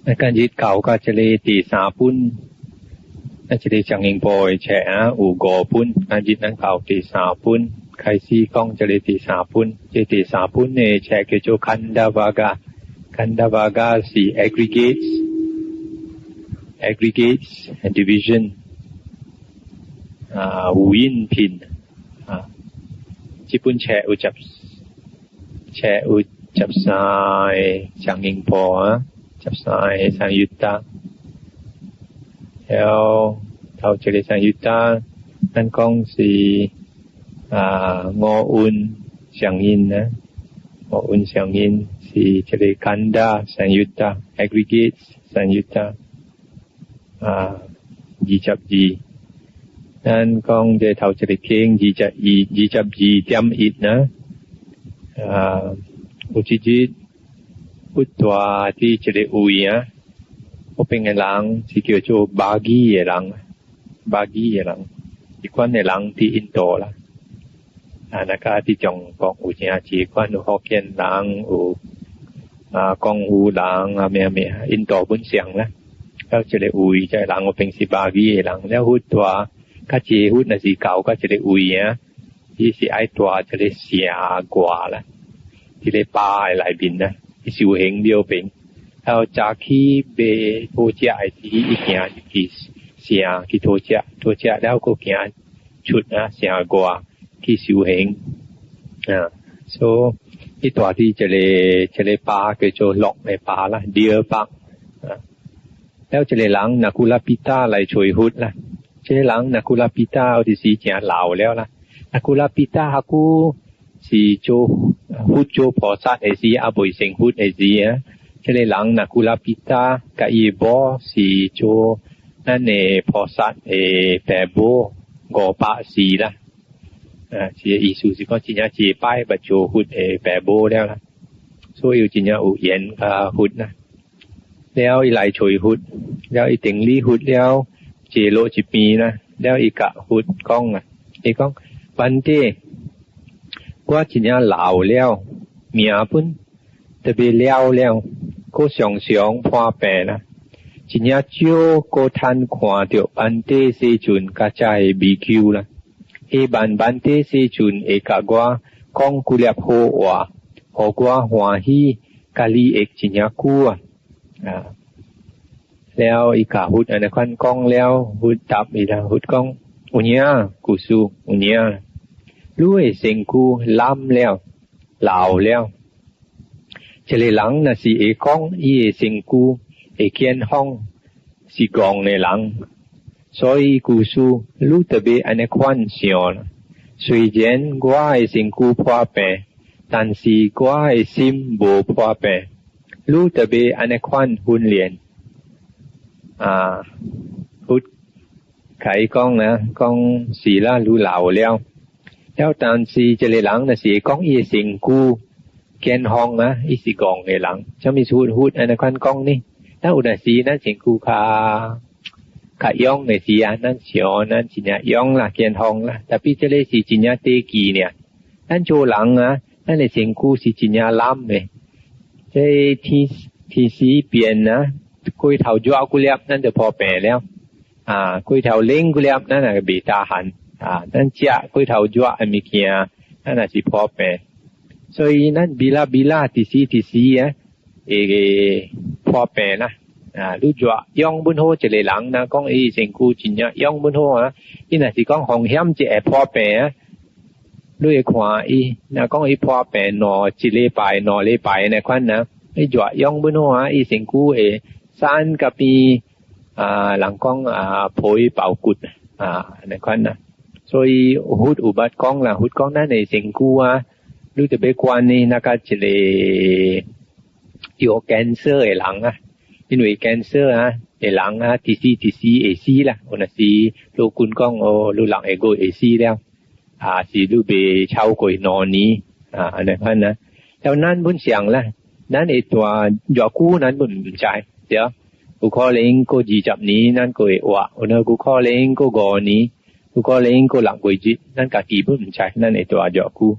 咱今日到到這个第三本，咱這个相應部的冊啊，有五本，今日咱到第三本，開始講這个第三本。這第三本的冊叫做 Khandhavagga，Khandhavagga 是 aggregates，aggregates and division，啊，五蘊品，啊，這本冊有十，冊有十三个相應部啊。十三个 Saṃyutta，然後頭一個 Saṃyutta，咱講是啊五蘊相應啊，五蘊相應是這個 Khandha Saṃyutta，aggregates Saṃyutta，啊22，咱講這頭一個經22，22.1呢，啊有一日，佛住佇一个位啊，彼邊的人是叫做巴基的人，巴基的人，這款的人佇印度啦，啊，若佮佇中國有誠濟款，有福建人，有啊廣府人啊，啥物，印度本上啦，了這个位，這个人彼邊是巴基的人，了佛住，較濟佛若是到到這个位啊，伊是愛住這个城外啦，這个壩的內面啦。修行了邊，然後早起欲討食的時，伊行入去城去討食，討食了閣行出啊城外去修行啊。所以伊住佇這个這个壩叫做鹿的壩啦，deer park 啊。了這个人 Nakulapita 來揣佛啦，這个人 Nakulapita 有時誠老了啦，Nakulapita 較久是做佛做菩薩的時，猶未成佛的時啊，這个人 Nakulapita 佮伊某是做咱的菩薩的爸母500世啦，啊，是意思是講真正濟擺捌做佛的爸母了啦，所以真正有緣佮佛啦。了伊來揣佛，了伊頂禮佛了，坐落一邊啦，了伊共佛講啊，伊講 Bhante，我真正老了，命本特別了了，閣常常破病啦，真正少閣通看著 Bhante 世尊佮遮的比丘啦。希望 Bhante 世尊會共我講幾粒好話，予我歡喜，佮利益真正久啊！啊，了伊共佛按呢款講了，佛答伊啦，佛講有影，居士有影。你的身軀濫了，老了。一個人若是會講伊的身軀會健康，是戇的人。所以居士，你特別按呢款想啦。雖然我的身軀破病，但是我的心無破病。你特別按呢款訓練。啊，佛共伊講啊，講是啦，你老了。了，但是這个人若是講伊的身軀健康啊，伊是戇的人。啥物佛佛按呢款講呢？咱有陣時咱身軀較較勇的時啊，咱想咱真正勇啦，健康啦。Tapi 這个是真正短期爾。咱做人啊，咱的身軀是真正濫的。這天天時變啊，過頭熱幾粒，咱就破病了。啊，過頭冷幾粒，咱也袂 tahan。啊，咱食過頭熱的物件，咱也是破病。所以咱 bila-bila 時時時時啊，會破病啦。啊，你熱養本好一個人，若講伊身軀真正養本好啊，伊若是講風險一會破病啊，你會看伊，若講伊破病兩一禮拜、兩禮拜按呢款啊，伊熱養本好啊，伊身軀會瘦甲變啊，人講啊皮包骨啊，按呢款啊。所以佛有捌講啦，佛講咱的身軀啊，你特別關呢，那個一個有 cancer 的人啊，因為 cancer 啊的人啊，時時時時會死啦，有若時醫生講哦，你6個月會死了，啊是你袂超過2年啊，按呢款啊。了咱本想啦，咱會蹛偌久，咱本毋知，對？有可能過20年，咱閣會活；有有可能過5年。有可能過6個月，咱家己本毋知，咱會蹛偌久。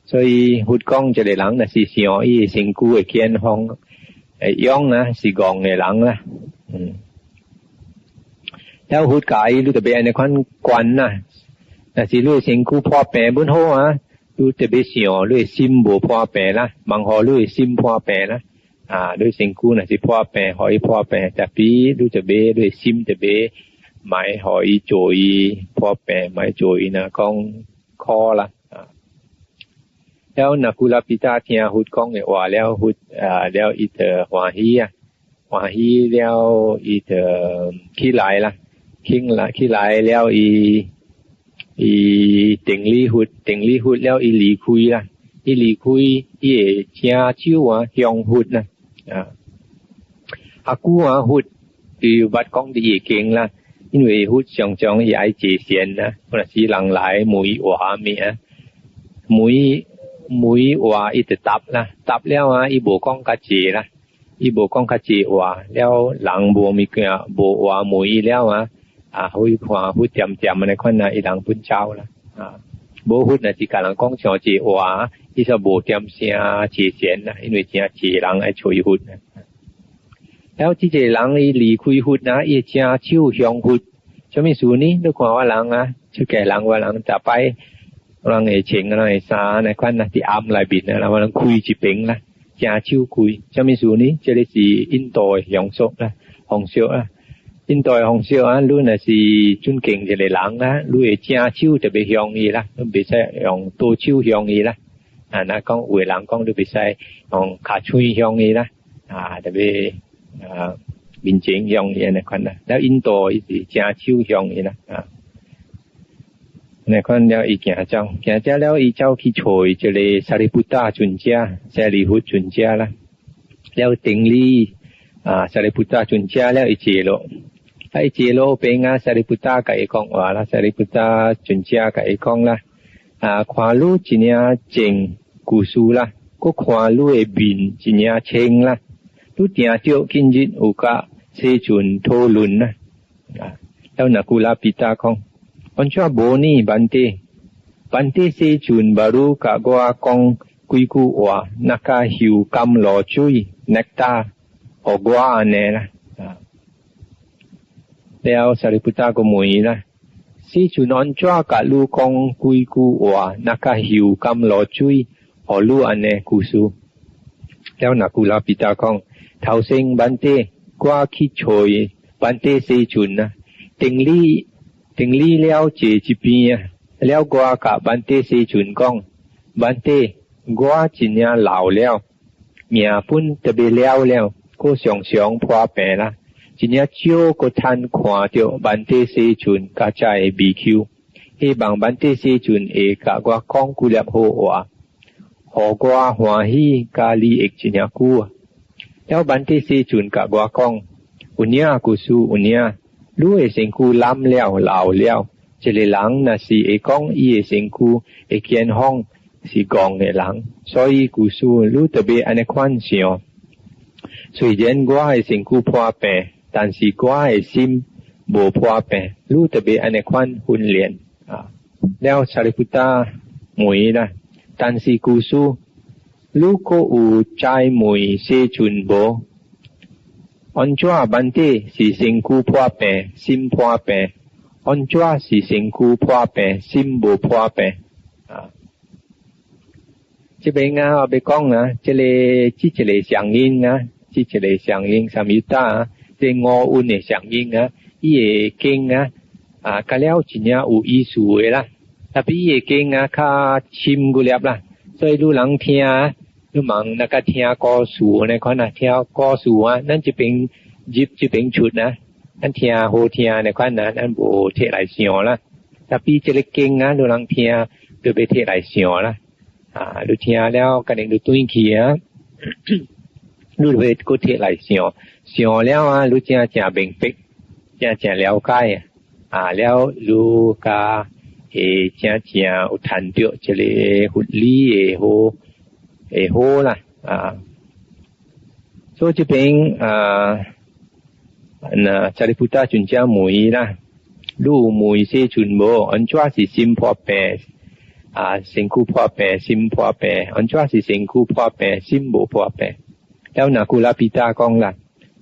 所以佛講一個人若是想伊的身軀會健康，樣啊是戇的人啦，嗯。了佛教伊你特別按呢款觀啦，若是你身軀破病本好啊，你特別想你心無破病啦，莫予你心破病啦。啊，你身軀若是破病，予伊破病，tapi 你特別你心特別莫予伊做伊破病，莫做伊若講苦啦。啊，了那古拉比達聽佛講的話了，佛啊了伊就歡喜啊，歡喜了伊就起來啦。起來起來了，伊伊頂禮佛，頂禮佛了，伊離開啦，伊離開，伊會正手啊向佛啦，啊，啊久啊佛就捌講佇伊經啦，因為佛常常伊愛坐禪啦，若是人來問話物啊，問問話伊就答啦，答了啊，伊無講較濟啦，伊無講較濟話，了人無物件無話問伊了啊。啊，會看佛恬恬按呢款啊，伊人本走啦。啊，無佛若是共人講傷濟話，伊就無恬聲坐禪啦，因為誠濟人愛揣佛啊。了這個人伊離開佛啊，伊正手向佛，啥物事呢？你看我人啊，出家人我人逐擺，人會穿人會衫按呢款啊，佇庵內面啊，我人開一爿啦，正手開，啥物事呢？這個是印度的風俗啦，風俗啊。印度的風俗啊，你若是尊敬一個人啊，你會正手特別向伊啦，你袂使用倒手向伊啦。啊，若講有的人講你袂使用跤喙向伊啦，啊，特別啊面前向伊按呢款啦。了印度伊是正手向伊啦，啊，按呢款了伊行走，行走了伊走去揣一个沙利布達尊者，舍利弗尊者啦。了頂禮啊，沙利布達尊者了伊坐落。伊坐路邊啊，舍利弗共伊講話啦，舍利弗尊者共伊講啦，啊，看你真正靜居士啦，閣看你的面真正清啦，你定著今日有佮世尊討論啦，啊，了那古拉比達講，按怎無呢？Bhante，Bhante 世尊無共我講幾句話，若佮泅甘露水，nectar，予我按呢啦。了，舍利弗閣問伊啦，世尊按怎共你講幾句話，若佮泅甘露水，予你按呢居士。了，那古拉比達講，頭先 Bhante，我去揣 Bhante 世尊啊，頂禮頂禮了坐一邊啊，了我共 Bhante 世尊講，Bhante，我真正老了，命本特別了了，閣常常破病啦。真正少閣通看著 Bhante 世尊佮遮的比丘，希望 Bhante 世尊會共我講幾粒好話，予我歡喜佮利益真正久啊。了 Bhante 世尊共我講，有影居士有影，你的身軀濫了老了，一個人若是會講伊的身軀會健康，是戇的人，所以居士你特別按呢款想。雖然我的身軀破病，但是我的心無破病，你特別按呢款訓練啊。了舍利弗問啦，但是居士，你閣有再問世尊無？按怎 Bhante 是身軀破病，心破病？按怎是身軀破病，心無破病？啊？這邊啊，我欲講啊，這個這一个相應啊，這一个相應三有達啊，這五蘊的相應啊，伊的經啊，啊，較了真正有意思的啦。Tapi 伊的經啊，較深幾粒啦，所以你人聽，你問那個聽故事按呢款啊，聽故事啊，咱這邊入這邊出啊，咱聽好聽按呢款啊，咱無提來想啦。Tapi 這个經啊，你人聽，就欲提來想啦。啊，你聽了，可能你轉去啊，你會閣提來想，想了啊，你正正明白，正正了解啊，啊了，你較會正正有談著這个佛理的好，會好啦，啊。所以這邊啊，那舍利弗尊者問啦，你有問世尊無？按怎是心破病？啊，身軀破病，心破病，按怎是身軀破病，心無破病？了 Nakulapita 講啦，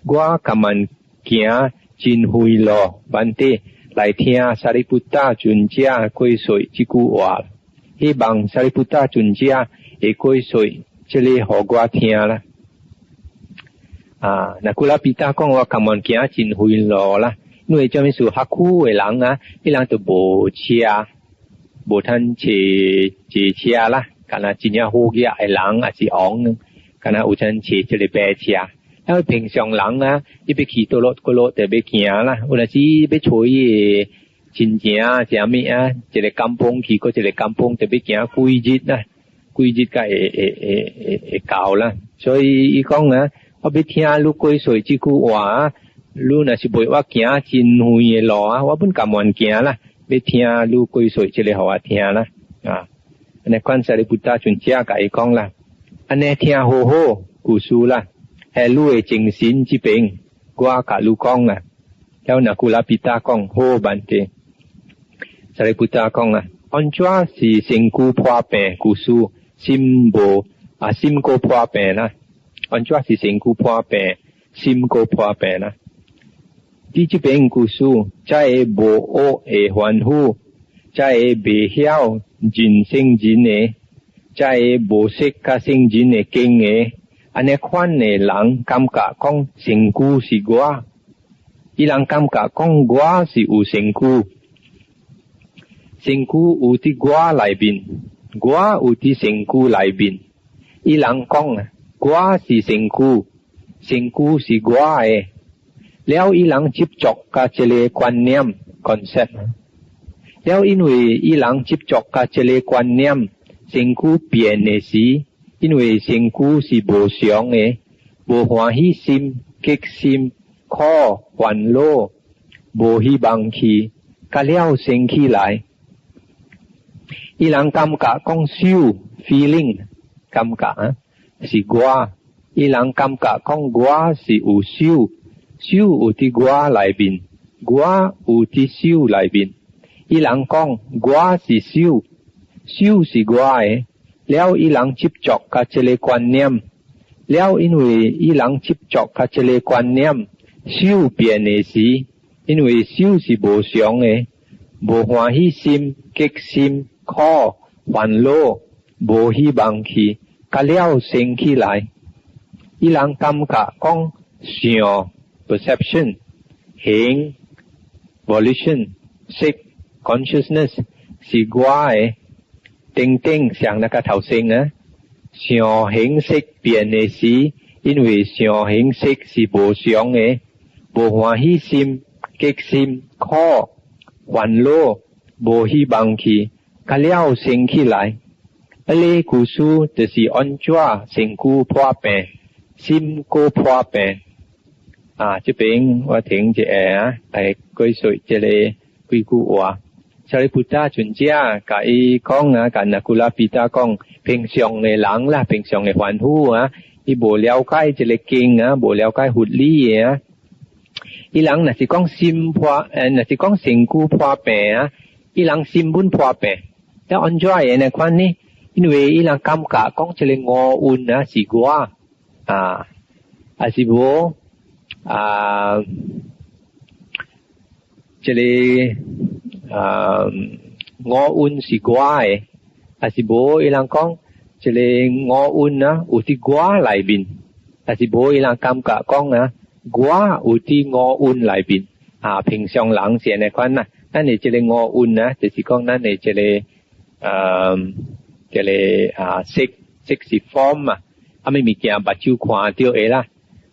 我甘願行真遠路，Bhante 來聽 Sariputta 尊者解說這句話，希望 Sariputta 尊者會解說這个予我聽啦。啊，Nakulapita 講我甘願行真遠路啦，因為這物事較久的人啊，彼人就無車，無通坐坐車啦，敢若真正好額的人，抑是王，敢若有通坐這个馬車。因為平常人啊，伊欲去佗落佗落就欲行啦，有陣時欲揣伊的親情啊，啥物啊，一个 kampung 去閣一個 kampung 就欲行幾日啦，幾日才會到啦。所以伊講啊，我欲聽你解說這句話啊，你若是陪我行真遠的路啊，我本甘願行啦，欲聽你解說這个予我聽啦。啊，按呢款 Sariputta 尊者共伊講啦，按呢聽好好故事啦。喺你的精神這邊，我共你講啊，了 Nakulapita 講好 Bhante。Sariputta 講啊，按怎是身軀破病故事，心無啊心閣破病啦？按怎是身軀破病，心閣破病啦？佇這邊故事，這个無學的凡夫，這个袂曉認聖人的，這个無識佮聖人的經的。按呢款的人感覺講身軀是我，伊人感覺講我是有身軀，身軀有佇我內面，我有佇身軀內面。伊人講啊，我是身軀，身軀是我的。了伊人執著佮這个觀念 concept，了因為伊人執著佮這个觀念，身軀變的時，因為身軀是無常的，無歡喜心、激心、苦、煩惱，無希望去，佮了生起來。伊人感覺講受 feeling 感覺啊，是我。伊人感覺講我是有受，受有佇我內面，我有佇受內面。伊人講我是受，受是我的。了伊人執著佮這个觀念，了因為伊人執著佮這個觀念，受變的時，因為受是無常的，無歡喜心、激心、苦、煩惱，無希望去，佮了生起來。伊人感覺講想 perception 行 volition 識 consciousness 是我的，等等像那個頭先啊，想行識變的時，因為想行識是無常的，無歡喜心、激心、苦、煩惱，無希望去，佮了生起來。啊，呢故事就是按怎身軀破病，心閣破病。啊，這邊我停一下啊，來解說這個幾句話。Sariputta 尊者共伊講啊，共 Nakulapita 講，平常的人啦，平常的凡夫啊，伊無了解這个經啊，無了解佛理的啊。伊人若是講心破，若是講身軀破病啊，伊人心本破病。了按怎會按呢款呢？因為伊人感覺講這个五蘊啊是我啊，抑是無啊，這个啊五蘊是我的，抑是無伊人講這个五蘊啊有佇我內面，抑是無伊人感覺講啊，我有佇五蘊內面啊，平常人是按呢款啦。咱的這个五蘊啊，就是講咱的這个這个啊色，色是 form 啊，啥物物件目睭看著的啦，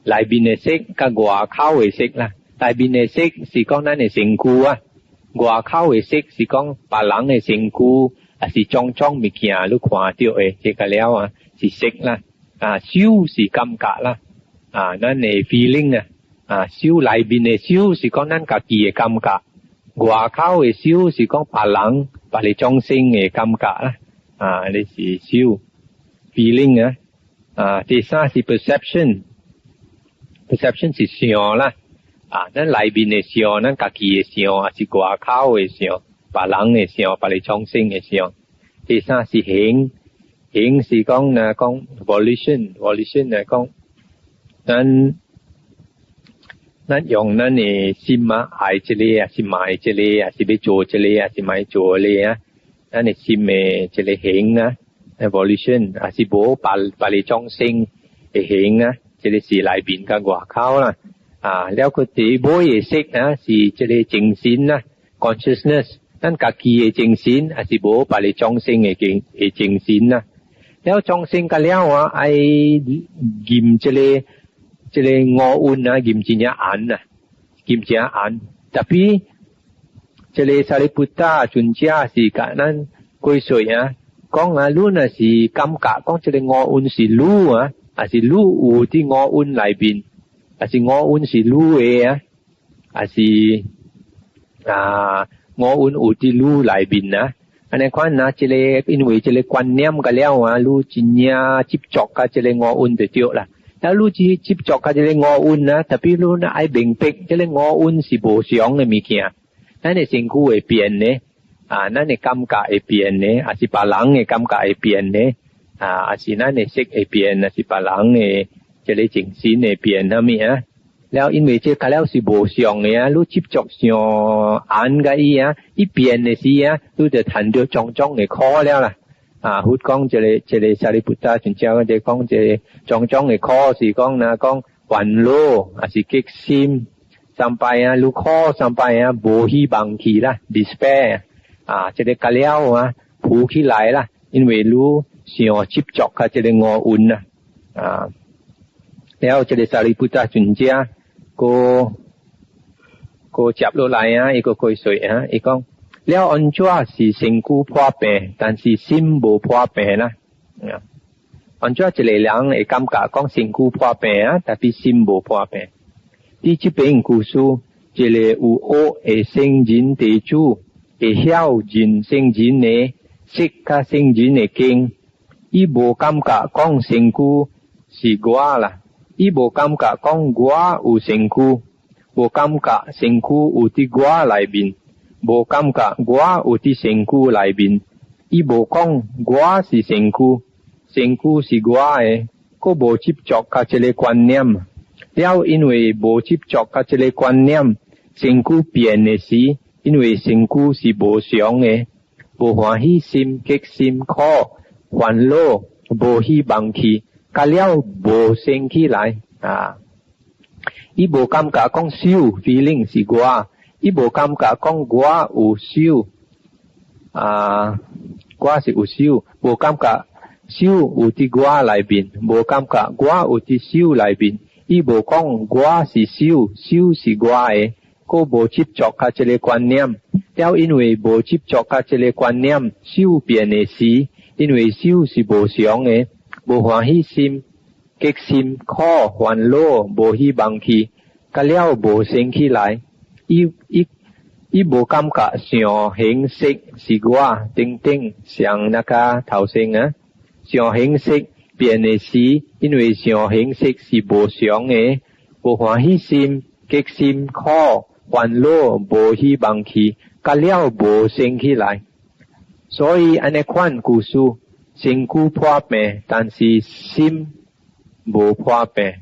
內面的色佮外口的色啦，內面的色是講咱的身軀啊，外口的色是講別人的身軀，抑是種種物件你看著的，這個了啊是色啦，啊受是感覺啦，啊咱的 feeling 啊，啊受內面的受是講咱家己的感覺，外口的受是講別人別个眾生的感覺啦，啊呢是受 feeling 啊，啊第三是 perception，perception 是想啦，啊咱內面的想，咱家己的想，抑是外口的想，別人的想，別个眾生的想。第三是行，行是講若講 volition，volition 來講，咱咱用咱的心啊，愛這個啊，是莫這個啊，是欲做這個啊，是莫做這個啊，咱的心的這個行啊，volition，啊是無別別个眾生的行啊，這個是內面佮外口啦。啊，了閣第尾的色啊，是這個精神啊，consciousness，咱家己的精神，抑是無別个眾生的精的精神啊。了眾生佮了啊，愛驗這個這個五蘊啊，驗真正絚啊，驗真絚。Tapi 這個 Sariputta 尊者是共咱解說啊，講啊，你若是感覺講這個五蘊是你啊，抑是你有佇五蘊內面，抑是五蘊是你的啊，抑是啊五蘊有佇你內面啊。按呢款啊，這個因為這個觀念佮了啊，你真正執著佮這個五蘊就對啦。啊，你只執著佮這個五蘊啊，tapi 你若愛明白，這個五蘊是無常的物件，咱的身軀會變呢，啊，咱的感覺會變呢，抑是別人的感覺會變呢，啊，抑是咱的色會變，抑是別人的這個精神會變，啥物啊？了，因為這較了是無常的啊，你執著傷絚佮伊啊，伊變的時啊，你就趁著種種的苦了啦。啊，佛講這個這個 Sariputta 尊者就講這個種種的苦是講若講煩惱，抑是激心，三擺啊，愈苦三擺啊，無希望去啦，despair 啊，這個較了啊，浮起來啦，因為你傷執著佮這個五蘊啊，啊，了這個 Sariputta 尊者，閣閣接落來啊，伊閣解說啊，伊講了按怎是身軀破病，但是心無破病啦。按怎一個人會感覺講身軀破病啊，但是心無破病。佇這邊故事，一個有學的聖人弟子，會曉認聖人的色佮聖人的經，伊無感覺講身軀是我啦，伊無感覺講我有身軀，無感覺身軀有佇我內面，無感覺我有佇身軀內面，伊無講我是身軀，身軀是我的，閣無執著佮這個觀念。了因為無執著佮這個觀念，身軀變的時，因為身軀是無常的，無歡喜心、激心、苦、煩惱，無希望去，佮了無生起來啊！伊無感覺講受 feeling 是我，伊無感覺講我有受啊，我是有受，無感覺受有佇我內面，無感覺我有佇受內面。伊無講我是受，受是我的，閣無執著佮這個觀念。了因為無執著佮這個觀念，受變的時，因為受是無常的，無歡喜心、激心、苦、煩惱，無希望去，佮了無生起來。伊伊伊無感覺想行識是我，等等，像那個頭先啊，想行識變的時，因為想行識是無常的，無歡喜心、激心、苦、煩惱，無希望去，佮了無生起來。所以按呢款故事，身軀破病，但是心無破病。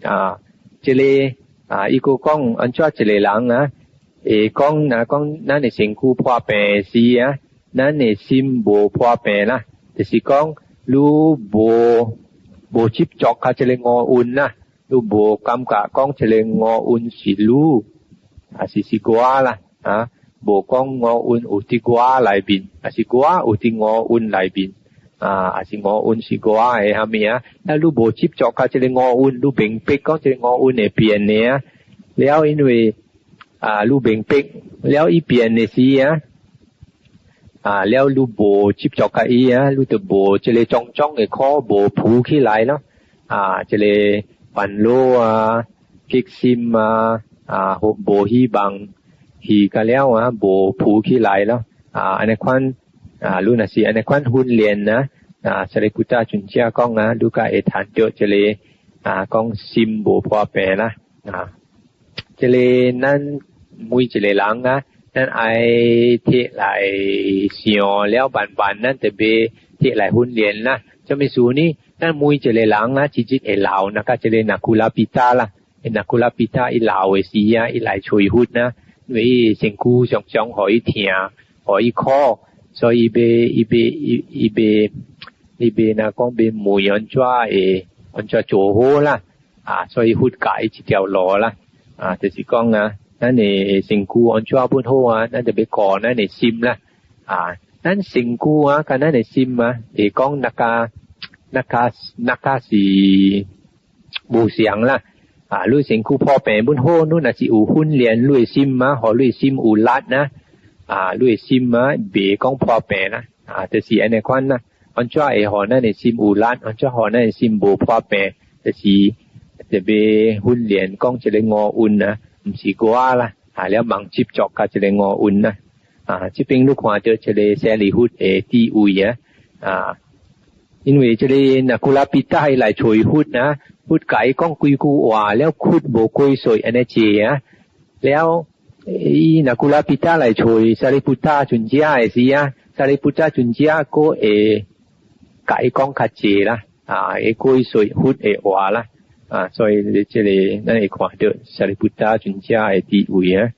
啊，這個啊，伊閣講按怎一個人啊，會講若講咱的身軀破病時啊，咱的心無破病啦，就是講你無無執著佮這個五蘊啦，你無感覺講這個五蘊是你，抑是是我啦，啊，無講五蘊有佇我內面，抑是我有佇五蘊內面，啊，抑是五蘊是我的蝦米啊？啊，你無執著佮這個五蘊，你明白講這個五蘊會變的啊，了因為啊，你明白了伊變的時啊，啊，了你無執著佮伊啊，你就無這個種種的苦無浮起來咯，啊，這個煩惱啊、激心啊、啊，無希望去佮了啊，無浮起來咯，啊，按呢款啊，你若是按呢款訓練啊，啊，Sariputta 尊者講啊，你才會趁著這個啊，講心無破病啦，啊，這個咱每一個人啊，咱愛提來想了慢慢，咱特別摕來訓練啦。啥物事呢？咱每一個人啊，一日會老，若佮這個 Nakulapita 啦，Nakulapita 伊老的時啊，伊來揣佛啊，因為伊身軀常常予伊疼，予伊苦，所以伊欲伊欲伊伊欲伊欲若講欲問按怎會按怎做好啦，啊，所以佛教伊這條路啦，啊，就是講啊，咱的身軀按怎要好啊，咱就欲顧咱的心啦，啊，咱身軀啊，佮咱的心啊，會講那個那個那個是無相啦，啊，你身軀破病要好，你若是有訓練你的心啊，予你的心有力啊，啊，你的心啊，袂講破病啦，啊，就是按呢款啦。按怎會予咱的心有力，按怎予咱的心無破病，就是特別訓練講這個五蘊啊，毋是我啦，啊，了茫執著佮這個五蘊啦，啊，這邊你看著這個舍利弗的智慧啊，啊，因為這個 Nakulapita 來揣佛啊，佛共伊講幾句話了，佛無解說按呢濟啊，了伊 Nakulapita 來揣 Sariputta 尊者的時啊，Sariputta 尊者閣會共伊講較濟啦，啊，會解說佛的話啦，啊，所以這個咱會看著 Sariputta 尊者的智慧啊。